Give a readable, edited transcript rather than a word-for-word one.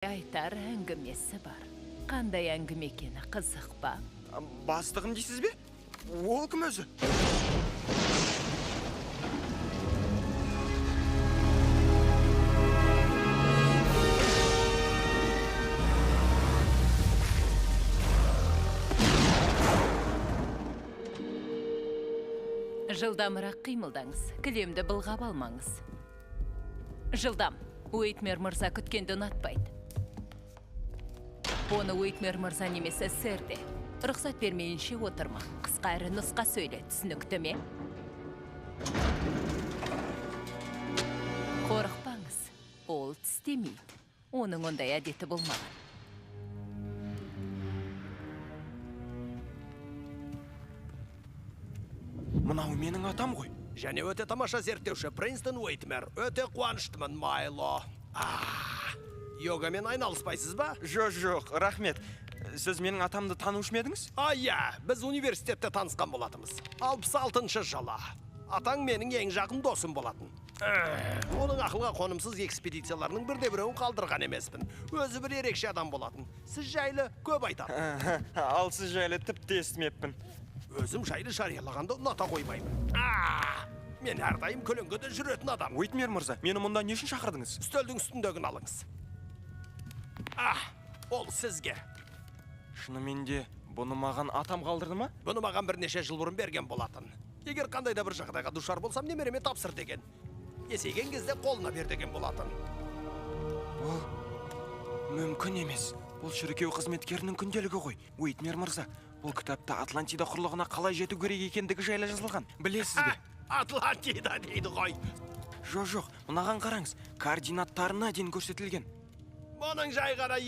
Айтар әңгімесі бар. Қандай әңгіме екені қызық па? Бастығым дейсіз бе? Ол кім өзі? Жылдамырақ қимылдаңыз, кілемді былғап алмаңыз. Жылдам, Уитмер мырза күткенді ұнатпайды. Оны Уитмер мырза немесе сэр де. Рұқсат бермейінше отырма. Қысқа әрі нұсқа сөйле, түсінікті ме? Қорықпаңыз, ол тістемейді. Оның ондай әдеті болмаған. Мынау менің атам ғой. Және өте тамаша зерттеуші Принстон Уитмер. Өте қуаныштымын, Майло. Йогамен айналыспайсыз ба? Жоқ, жоқ, рахмет. Сіз менің атамды танушы ма едіңіз? А, иә, біз университетте танысқан болатынбыз. 66-шы жылы. Атаң менің ең жақын досым болатын. Оның ақылға қонымсыз экспедицияларының бірде-біреуін қалдырған емеспін. Өзі бір ерекше адам болатын. Сіз жайлы көп айтады. Ал сіз жайлы тіпті естімеппін. Өзім жайлы жариялағанды ұната қоймаймын. Мен әрдайым көлеңкеде жүретін адам. Уитмер мырза, мені мұнда не үшін шақырдыңыз? Үстелдің үстіндегін алыңыз. Ол сізге. Шынымен де бұны маған атам қалдырды ма? Бұны маған бірнеше жыл бұрын берген болатын. Егер қандай да бір жағдайға душар болсам, немереме тапсыр деген. Есейген кезде қолына бер деген болатын. Бұл мүмкін емес. Бұл шіркеу қызметкерінің күнделігі ғой. Уитмер мырза, бұл кітапта Атлантида құрлығына қалай жету керек екендігі жайлы жазылған. Білесіз бе? Атлантида дейді ғой. Жоқ, жоқ, мынаған қараңыз. Координаттарына дейін көрсетілген. Мұның жай ғана